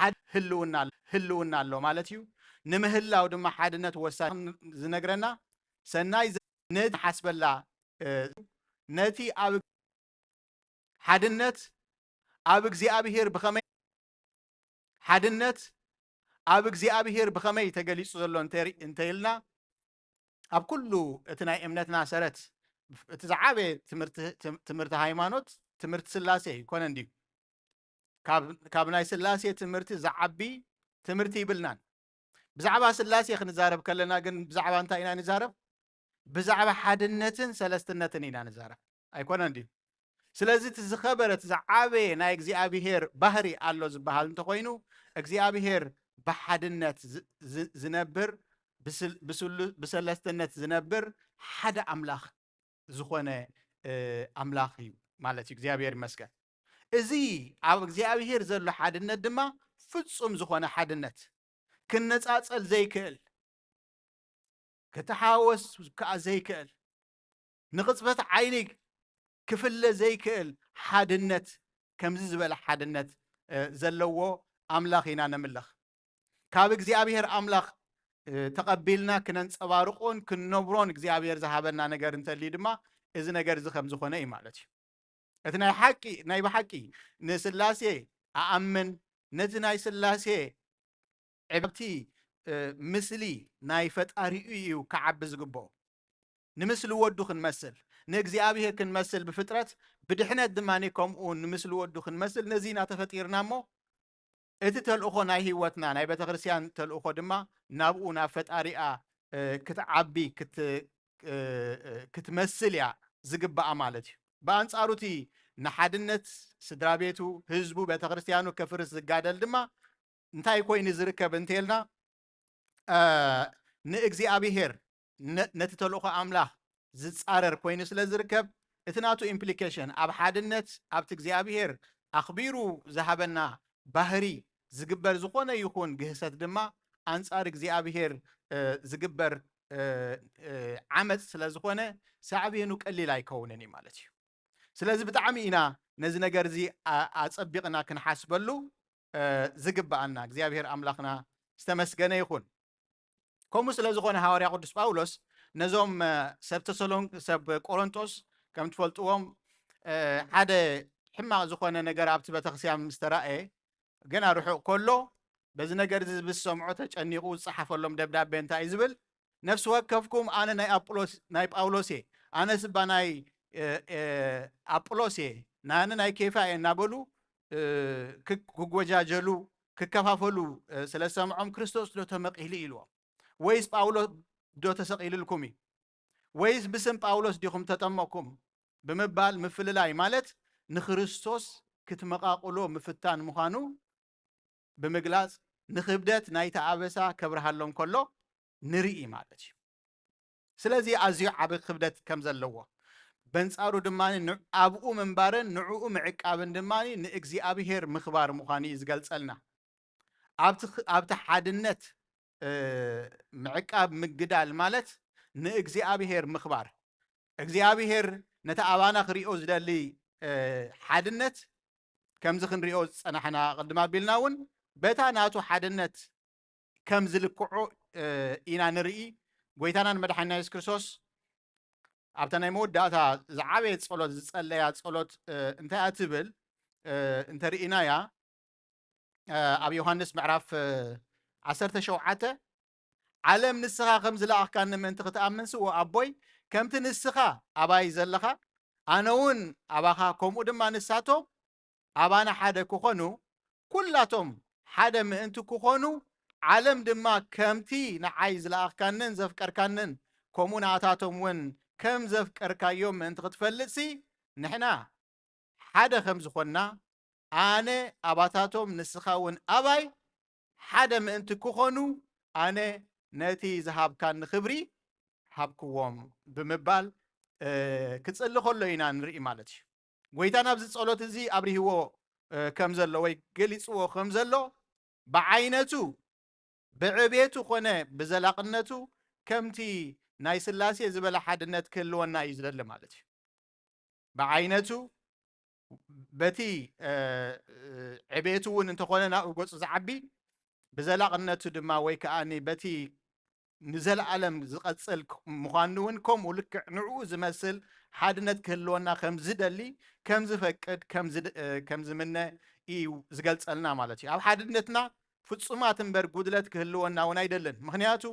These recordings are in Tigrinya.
ሓደ ህልውና ኣሎ ማለት እዩ። ንምህላው ድማ ሓድነት ወሳኒ ዝነግረና ሰናይ ነቲ ሓስበላ ነቲ ኣብ ሓድነት ኣብ እግዚኣብሔር ብኸመይ ሓድነት ኣብ እግዚኣብሔር ብኸመይ ተገሊጹ ዘሎ እንተኢልና ኣብ ኩሉ እቲ ናይ እምነትና ሰረት እቲ ዝዓበየ ትምህርቲ ሃይማኖት ትምህርቲ ስላሴ ይኮነ እንዲዩ። ካብ ናይ ስላሴ ትምህርቲ ዝዓቢ ትምህርቲ ይብልናን። ብዛዕባ ስላሴ ክንዛረብ ከለና ግን ብዛዕባ እንታይ ኢና ንዛረብ? ብዛዕባ ሓድነትን ሰለስትነትን ኢና ንዛረብ። ኣይኮነን ድዩ? ስለዚ እቲ ዝኸበረ እቲ ዝዓበየ ናይ እግዚኣብሄር ባህሪ ኣሎ ዝበሃል እንተኾይኑ እግዚኣብሄር ብሓድነት ዝነብር ብሰለስትነት ዝነብር ሓደ ኣምላኽ ዝኾነ ኣምላኽ እዩ ማለት እዩ። እግዚኣብሔር ይመስገን። እዚ ኣብ እግዚኣብሔር ዘሎ ሓድነት ድማ ፍጹም ዝኾነ ሓድነት ክነጻጸል ዘይክእል፣ ክተሓወስ ከዓ ዘይክእል፣ ንቕጽበት ዓይኒ ክፍለ ዘይክእል ሓድነት፣ ከምዚ ዝበለ ሓድነት ዘለዎ ኣምላኽ ኢና ነምልኽ። ካብ እግዚኣብሔር ኣምላኽ ተቐቢልና ክነንጸባርቆን ክንነብሮን እግዚኣብሔር ዝሃበና ነገር እንተልዩ ድማ እዚ ነገር እዚ ከም ዝኾነ እዩ ማለት እዩ። እቲ ናይ ሓቂ ናይ ብሓቂ ንስላሴ ኣኣምን፣ ነቲ ናይ ስላሴ ዕብቲ ምስሊ ናይ ፈጣሪኡ እዩ ክዓቢ ዝግብኦ። ንምስሊ ወዱ ክንመስል፣ ንእግዚኣብሔር ክንመስል ብፍጥረት፣ ብድሕነት ድማ ከምኡ ንምስሊ ወዱ ክንመስል ነዚ ኢና ተፈጢርና እሞ፣ እቲ ተልእኾ ናይ ህይወትና ናይ ቤተ ክርስቲያን ተልእኾ ድማ ናብኡ ናብ ፈጣሪኣ ክትዓቢ ክትመስል እያ ዝግባኣ ማለት እዩ። ብኣንጻሩ እቲ ንሓድነት ስድራ ቤቱ፣ ህዝቡ፣ ቤተ ክርስቲያኑ ከፍርስ ዝጋደል ድማ እንታይ ኮይኑ ዝርከብ እንተልና ንእግዚኣብሔር ነቲ ተልእኾ ኣምላኽ ዝጻረር ኮይኑ ስለ ዝርከብ እቲ ናቱ ኢምፕሊኬሽን ኣብ ሓድነት ኣብቲ እግዚኣብሔር ኣኽቢሩ ዝሃበና ባህሪ ዝግበር ዝኾነ ይኹን ግህሰት ድማ ኣንጻር እግዚኣብሔር ዝግበር ዓመፅ ስለ ዝኾነ ሳዕቤኑ ቀሊል ኣይከውንን እዩ ማለት እዩ። ስለዚ ብጣዕሚ ኢና ነዚ ነገር እዚ ኣፀቢቕና ክንሓስበሉ ዝግባኣና። እግዚኣብሔር ኣምላኽና ዝተመስገነ ይኹን። ከምኡ ስለ ዝኾነ ሃዋርያ ቅዱስ ጳውሎስ ነዞም ሰብ ተሰሎን ሰብ ቆሮንጦስ ከም ትፈልጥዎም ሓደ ሕማቕ ዝኾነ ነገር ኣብቲ ቤተክርስትያን ምስ ተራእየ ገና ርሑቕ ከሎ በዚ ነገር እዚ ብዝሰምዖ ተጨኒቑ ዝጸሓፈሎም ደብዳቤ እንታይ እዩ ዝብል? ነፍሲ ወከፍኩም ኣነ ናይ ኣጵሎስ ናይ ጳውሎስ እየ፣ ኣነስ እባ ናይ ኣጵሎስ እየ፣ ኣነ ናይ ኬፋ እየ እናበሉ ክጎጃጀሉ ክከፋፈሉ ስለ ዝሰምዖም ክርስቶስ ዶ ተመቒሉ ኢልዎም? ወይስ ጳውሎስ ዶ ተሰቒልልኩም እዩ? ወይስ ብስም ጳውሎስ ዲኹም ተጠመቕኩም ብምባል ምፍልላይ ማለት ንክርስቶስ ክትመቓቕሎ ምፍታን ምዃኑ ብምግላጽ ንክብደት ናይቲ ኣበሳ ከብርሃሎም ከሎ ንርኢ ማለት እዩ። ስለዚ ኣዝዩ ዓቢ ክብደት ከም ዘለዎ በንጻሩ ድማ ኣብኡ ምንባርን ንዕኡ ምዕቃብን ድማ ንእግዚኣብሔር ምኽባር ምዃኑ እዩ ዝገልጸልና። ኣብቲ ሓድነት ምዕቃብ ምግዳል ማለት ንእግዚኣብሔር ምኽባር እግዚኣብሔር ነቲ ኣባና ክሪኦ ዝደሊ ሓድነት ከምዚ ክንሪኦ ዝጸናሕና ቅድም ኣቢልና እውን በታ ናቱ ሓድነት ከም ዝልክዖ ኢና ንርኢ። ጎይታና ንመድሓኒና የሱስ ክርስቶስ ኣብታ ናይ መወዳእታ ዝዓበየ ጸሎት ዝጸለያ ጸሎት እንታይ እያ ትብል እንተርኢናያ ኣብ ዮሃንስ ምዕራፍ ዓሰርተ ሸውዓተ ዓለም ንስኻ ከም ዝለኣኽካኒ ምእንቲ ክትኣምንስ ዎ ኣቦይ ከምቲ ንስኻ ኣባይ ዘለኻ ኣነ እውን ኣባኻ ከምኡ ድማ ንሳቶም ኣባና ሓደ ክኾኑ ኩላቶም ሓደ ምእንቲ ክኾኑ ዓለም ድማ ከምቲ ንዓይ ዝለኣኽካንን ዘፍቀርካንን ከምኡ ንኣታቶም እውን ከም ዘፍቀርካዮም ምእንቲ ክትፈልጥሲ ንሕና ሓደ ከም ዝኾንና ኣነ ኣባታቶም ንስኻ እውን ኣባይ ሓደ ምእንቲ ክኾኑ ኣነ ነቲ ዝሃብካኒ ክብሪ ሃብክዎም ብምባል ክጽሊ ከሎ ኢና ንርኢ ማለት እዩ። ጎይታ ናብዚ ጸሎት እዚ ኣብሪህዎ ከም ዘሎ ወይ ገሊጽዎ ከም ዘሎ ብዓይነቱ ብዕቤቱ ኮነ ብዘላቕነቱ ከምቲ ናይ ስላሴ ዝበለ ሓድነት ክህልወና እዩ ዝደሊ ማለት እዩ። ብዓይነቱ በቲ ዕቤቱ እውን እንተኾነ ናብኡ ገፁ ዝዓቢ፣ ብዘላቕነቱ ድማ ወይ ከዓ በቲ ንዘለዓለም ዝቐፅል ምዃኑ እውን ከምኡ ልክዕ ንዕኡ ዝመስል ሓድነት ክህልወና ከም ዝደሊ፣ ከም ዝፈቅድ፣ ከም ዝምነ እዩ ዝገልፀልና ማለት እዩ። ኣብ ሓድነትና ፍፁማት እምበር ጉድለት ክህልወና እውን ኣይደልን። ምክንያቱ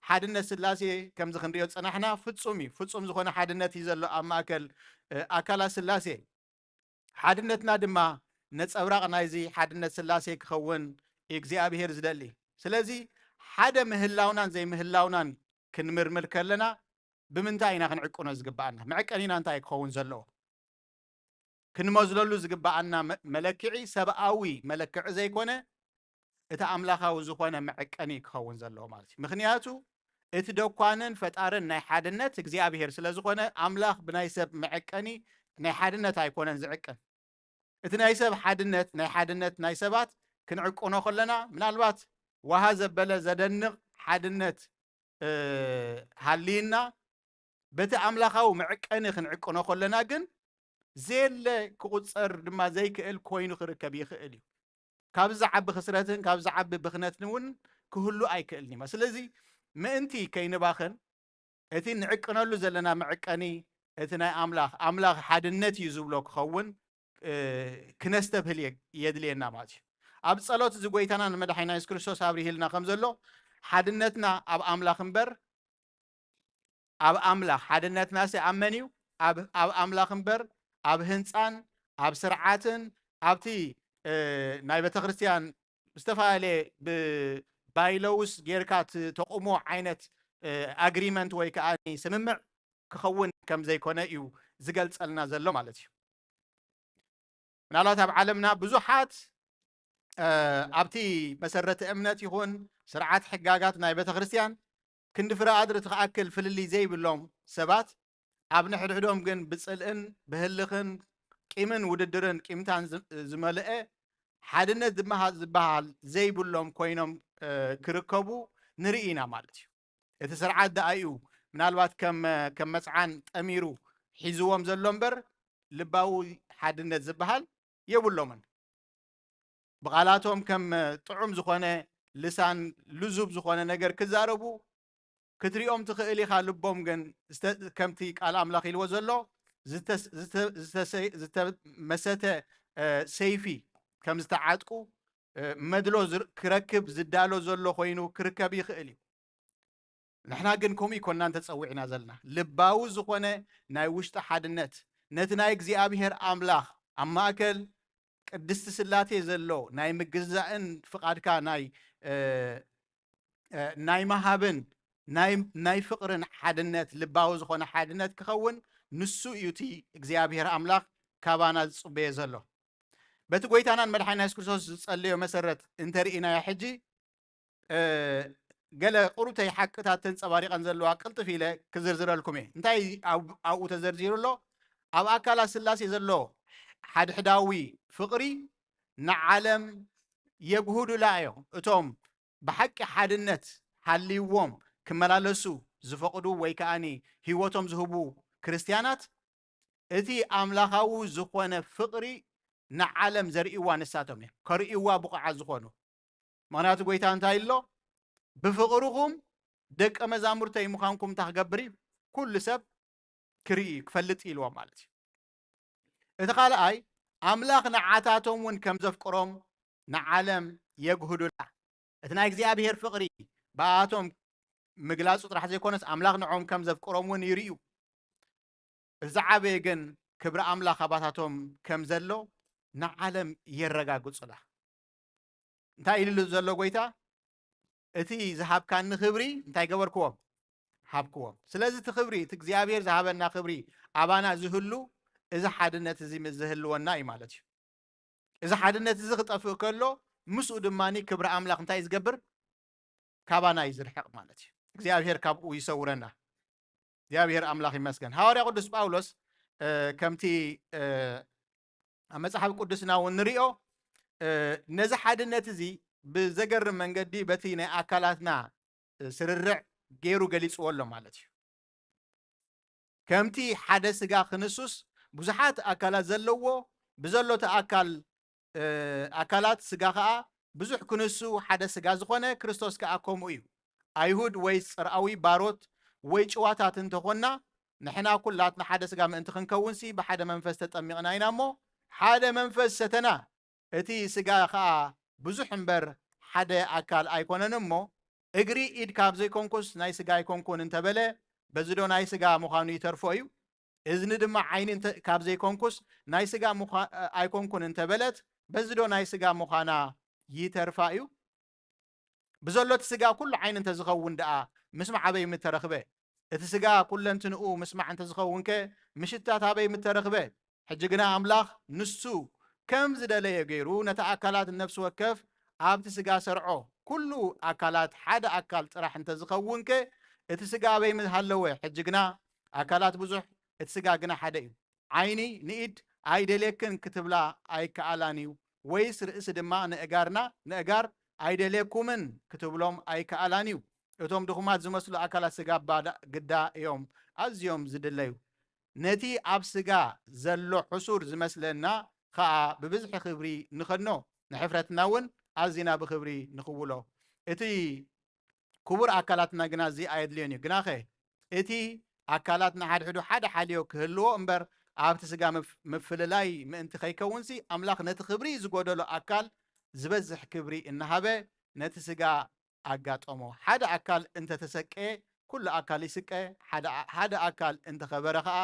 ሓድነት ስላሴ ከምዚ ክንሪኦ ዝፀናሕና ፍፁም እዩ። ፍፁም ዝኾነ ሓድነት እዩ ዘሎ ኣብ ማእከል ኣካላት ስላሴ። ሓድነትና ድማ ነጸብራቕ ናይዚ ሓድነት ስላሴ ክኸውን እግዚኣብሔር ዝደሊ። ስለዚ ሓደ ምህላውናን ዘይምህላውናን ክንምርምር ከለና ብምንታይ ኢና ክንዕቅኖ ዝግብኣና? መዕቀኒና እንታይ ክኸውን ዘለዎ? ክንመዝለሉ ዝግብኣና መለክዒ ሰብኣዊ መለክዒ ዘይኮነ እቲ ኣምላኻዊ ዝኾነ መዐቀኒ ክኸውን ዘለዎ ማለት እዩ። ምክንያቱ እቲ ደኳንን ፈጣርን ናይ ሓድነት እግዚኣብሔር ስለ ዝኾነ ኣምላኽ ብናይ ሰብ መዐቀኒ ናይ ሓድነት ኣይኮነን ዝዕቀን። እቲ ናይ ሰብ ሓድነት ናይ ሓድነት ናይ ሰባት ክንዕቅኖ ከለና ምናልባት ዋሃ ዘበለ ዘደንቕ ሓድነት ሃልይና በቲ ኣምላኻዊ መዐቀኒ ክንዕቅኖ ከለና ግን ዘየለ ክቑጸር ድማ ዘይክእል ኮይኑ ክርከብ ይኽእል እዩ። ካብ ዝዓቢ ክስረትን ካብ ዝዓቢ ብኽነትን እውን ክህሉ ኣይክእልን እዩ። ስለዚ ምእንቲ ከይንባኽን እቲ ንዕቅነሉ ዘለና መዕቀኒ እቲ ናይ ኣምላኽ ኣምላኽ ሓድነት እዩ ዝብሎ ክኸውን ክነስተብህል የድልየና ማለት እዩ። ኣብ ጸሎት እዚ ጎይታና ንመድሓኒና የሱስ ክርስቶስ ኣብሪህልና ከም ዘሎ ሓድነትና ኣብ ኣምላኽ እምበር ኣብ ኣምላኽ ሓድነትና ሲ ኣብ መን እዩ? ኣብ ኣምላኽ እምበር ኣብ ህንፃን ኣብ ስርዓትን ኣብቲ ናይ ቤተ ክርስቲያን ዝተፈላለየ ብባይሎውስ ጌርካ ተቑሞ ዓይነት ኣግሪመንት ወይ ከዓ ስምምዕ ክኸውን ከም ዘይኮነ እዩ ዝገልፀልና ዘሎ ማለት እዩ። ምናልባት ኣብ ዓለምና ብዙሓት ኣብቲ መሰረተ እምነት ይኹን ስርዓት ሕጋጋት ናይ ቤተ ክርስቲያን ክንዲ ፍረ ኣድሪ ትኽኣክል ፍልልይ ዘይብሎም ሰባት ኣብ ንሕድሕዶም ግን ብጽልእን ብህልኽን ቂምን ውድድርን ቂምታን ዝመልአ ሓድነት ዝበሃል ዘይብሎም ኮይኖም ክርከቡ ንርኢ ኢና ማለት እዩ። እቲ ስርዓት ደኣ እዩ ምናልባት ከም መጽዓን ጠሚሩ ሒዝዎም ዘሎ እምበር ልባዊ ሓድነት ዝበሃል የብሎምን። ብቓላቶም ከም ጥዑም ዝኾነ ልሳን ልዙብ ዝኾነ ነገር ክዛረቡ ክትሪኦም ትኽእል ኢኻ። ልቦም ግን ከምቲ ቃል ኣምላኽ ኢልዎ ዘሎ ዝተመሰተ ሰይፊ ከም ዝተዓጥቁ መድሎ ክረክብ ዝዳሎ ዘሎ ኮይኑ ክርከብ ይኽእል እዩ። ንሕና ግን ከምኡ ይኮንና እንተጸዊዕና ዘለና ልባዊ ዝኾነ ናይ ውሽጢ ሓድነት ነቲ ናይ እግዚኣብሔር ኣምላኽ ኣብ ማእከል ቅድስቲ ስላሴ ዘሎ ናይ ምግዛእን ፍቓድካ ናይ ናይ መሃብን ናይ ፍቕርን ሓድነት ልባዊ ዝኾነ ሓድነት ክኸውን ንሱ እዩ እቲ እግዚኣብሔር ኣምላኽ ካባና ዝጽበዮ ዘሎ። በቲ ጎይታናን መድሓኒና የሱስ ክርስቶስ ዝጸለዮ መሰረት እንተርኢናዮ ሕጂ ገለ ቁሩብተይ ሓቅታት ተንጸባሪቐን ዘለዋ ቅልጥፍ ኢለ ክዝርዝረልኩም እየ። እንታይ ኣብኡ ተዘርዚሩ ኣሎ? ኣብ ኣካላት ስላሴ ዘሎ ሓድሕዳዊ ፍቕሪ ንዓለም የግህዱላ እዮም። እቶም ብሓቂ ሓድነት ሃልይዎም ክመላለሱ ዝፈቕዱ ወይ ከኣኒ ህይወቶም ዝህቡ ክርስትያናት እቲ ኣምላኻዊ ዝኾነ ፍቕሪ ንዓለም ዘርእይዋ ንሳቶም እዮም። ከርእይዋ ብቑዓት ዝኾኑ ምኽንያቱ ጎይታ እንታይ ኣሎ? ብፍቕርኹም ደቀ መዛሙርተይ ምዃንኩም እንታይ ክገብር እዩ? ኩሉ ሰብ ክርኢ ክፈልጥ ኢልዎ ማለት እዩ። እቲ ካልኣይ ኣምላኽ ንዓታቶም እውን ከም ዘፍቅሮም ንዓለም የግህዱላ። እቲ ናይ እግዚኣብሔር ፍቕሪ ብኣቶም ምግላጹ ጥራሕ ዘይኮነስ ኣምላኽ ንዖም ከም ዘፍቅሮም እውን ይርእዩ። እዚ ዓበየ ግን ክብሪ ኣምላኽ ኣባታቶም ከም ዘሎ ንዓለም የረጋግጹላ። እንታይ ኢሉ ዘሎ ጎይታ? እቲ ዝሃብካኒ ክብሪ እንታይ ገበርክዎም? ሃብክዎም። ስለዚ እቲ ክብሪ እቲ እግዚኣብሔር ዝሃበና ክብሪ ኣባና ዝህሉ እዚ ሓድነት እዚ ምስ ዝህልወና እዩ ማለት እዩ። እዚ ሓድነት እዚ ክጠፍእ ከሎ ምስኡ ድማ ክብሪ ኣምላኽ እንታይ እዩ ዝገብር? ካባና እዩ ዝርሕቕ ማለት እዩ። እግዚኣብሔር ካብኡ ይሰውረና። እግዚኣብሔር ኣምላኽ ይመስገን። ሃዋርያ ቅዱስ ጳውሎስ ከምቲ ኣብ መጽሓፍ ቅዱስና እውን ንሪኦ ነዚ ሓድነት እዚ ብዘገርም መንገዲ በቲ ናይ ኣካላትና ስርርዕ ገይሩ ገሊፅዎ ኣሎ ማለት እዩ። ከምቲ ሓደ ስጋ ክንሱስ ብዙሓት ኣካላት ዘለዎ ብዘሎ እቲ ኣካል ኣካላት ስጋ ኸዓ ብዙሕ ክንሱ ሓደ ስጋ ዝኾነ ክርስቶስ ከኣ ከምኡ እዩ። ኣይሁድ ወይ ጽርኣዊ ባሮት ወይ ጭዋታት እንተኾንና ንሕና ኩላትና ሓደ ስጋ ምእንቲ ክንከውንሲ ብሓደ መንፈስ ተጠሚቕና ኢና እሞ ሓደ መንፈስ ሰተና። እቲ ስጋ ኸኣ ብዙሕ እምበር ሓደ ኣካል ኣይኮነን እሞ እግሪ ኢድ ካብ ዘይኮንኩስ ናይ ስጋ ኣይኮንኩን እንተበለ በዚ ዶ ናይ ስጋ ምዃኑ ይተርፎ እዩ? እዝኒ ድማ ዓይኒ እንተ- ካብ ዘይኮንኩስ ናይ ስጋ ምዃ- ኣይኮንኩን እንተበለት በዚ ዶ ናይ ስጋ ምዃና ይተርፋ እዩ? ብዘሎ እቲ ስጋ ኩሉ ዓይኒ እንተዝኸውን ደኣ ምስማዕ ኣበይ ምተረኽበ? እቲ ስጋ ኩለንትንኡ ምስማዕ እንተዝኸውንከ ምሽታት ኣበይ ምተረኽበ? ሕጂ ግና ኣምላኽ ንሱ ከም ዝደለየ ገይሩ ነቲ ኣካላት ነፍሲ ወከፍ ኣብቲ ስጋ ሰርዖ። ኩሉ ኣካላት ሓደ ኣካል ጥራሕ እንተዝኸውንከ እቲ ስጋ ኣበይ ምሃለወ? ሕጂ ግና ኣካላት ብዙሕ እቲ ስጋ ግና ሓደ እዩ። ዓይኒ ንኢድ ኣይደልየክን ክትብላ ኣይከኣላን እዩ፣ ወይስ ርእሲ ድማ ንእጋርና ንእጋር ኣይደልየኩምን ክትብሎም ኣይከኣላን እዩ። እቶም ድኹማት ዝመስሉ ኣካላት ስጋ ባዳ ግዳ እዮም ኣዝዮም ዝድለዩ። ነቲ ኣብ ስጋ ዘሎ ሕሱር ዝመስለና ኸኣ ብብዝሒ ክብሪ ንኸድኖ፣ ንሕፍረትና እውን ኣዚና ብኽብሪ ንኽውሎ። እቲ ክቡር ኣካላትና ግና እዚ ኣየድልዮን እዩ። ግናኸ እቲ ኣካላት ንሓድሕዱ ሓደ ሓልዮ ክህልዎ እምበር ኣብቲ ስጋ ምፍ- ምፍልላይ ምእንቲ ከይከውንሲ ኣምላኽ ነቲ ክብሪ ዝጎደሎ ኣካል ዝበዝሕ ክብሪ እናሃበ ነቲ ስጋ ኣጋጠሞ። ሓደ ኣካል እንተተሰቀየ ኩሉ ኣካል ይስቀ፣ ሓደ ኣ- ሓደ ኣካል እንተኸበረ ኸኣ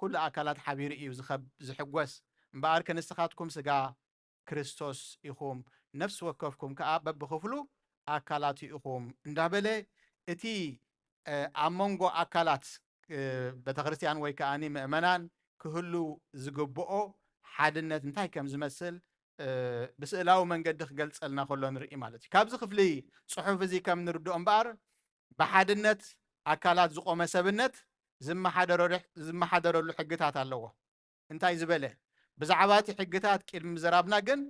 ኩሉ ኣካላት ሓቢሩ እዩ ዝኸብ- ዝሕጎስ። እምበኣርከ ንስኻትኩም ስጋ ክርስቶስ ኢኹም፣ ነፍሲ ወከፍኩም ከኣ በብኽፍሉ ኣካላቱ ኢኹም እንዳበለ እቲ ኣብ መንጎ ኣካላት ቤተክርስትያን ወይ ከኣ ምእመናን ክህሉ ዝግብኦ ሓድነት እንታይ ከም ዝመስል ብስእላዊ መንገዲ ክገልጸልና ከሎ ንርኢ ማለት እዩ። ካብዚ ክፍሊ ጽሑፍ እዚ ከም ንርድኦ እምበኣር ብሓድነት ኣካላት ዝቆመ ሰብነት ዝመሓደረሉ ሕግታት ኣለዎ። እንታይ ዝበለ? ብዛዕባ እቲ ሕግታት ቅድሚ ምዝራብና ግን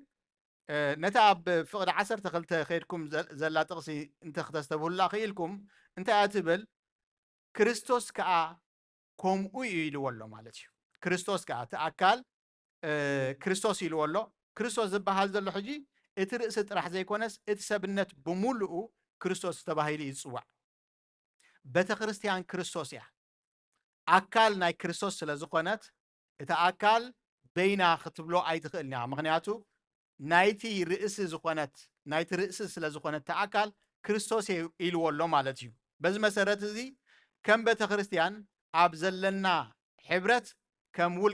ነቲ ኣብ ፍቕዲ ዓሰርተ ክልተ ከይድኩም ዘላ ጥቕሲ እንተ ክተስተብህሉላ ክኢልኩም እንታይ እያ ትብል? ክርስቶስ ከኣ ከምኡ እዩ ኢልዎ ኣሎ ማለት እዩ። ክርስቶስ ከኣ እቲ ኣካል ክርስቶስ ኢልዎ ኣሎ። ክርስቶስ ዝበሃል ዘሎ ሕጂ እቲ ርእሲ ጥራሕ ዘይኮነስ እቲ ሰብነት ብምሉኡ ክርስቶስ ተባሂሉ እዩ ዝጽዋዕ። ቤተ ክርስትያን ክርስቶስ እያ። ኣካል ናይ ክርስቶስ ስለ ዝኾነት እቲ ኣካል በይና ክትብሎ ኣይትኽእልን እያ። ምኽንያቱ ናይቲ ርእሲ ዝኾነት ናይቲ ርእሲ ስለ ዝኾነት እቲ ኣካል ክርስቶስ እየ ኢልዎ ኣሎ ማለት እዩ። በዚ መሰረት እዚ ከም ቤተ ክርስትያን ኣብ ዘለና ሕብረት ከም ውል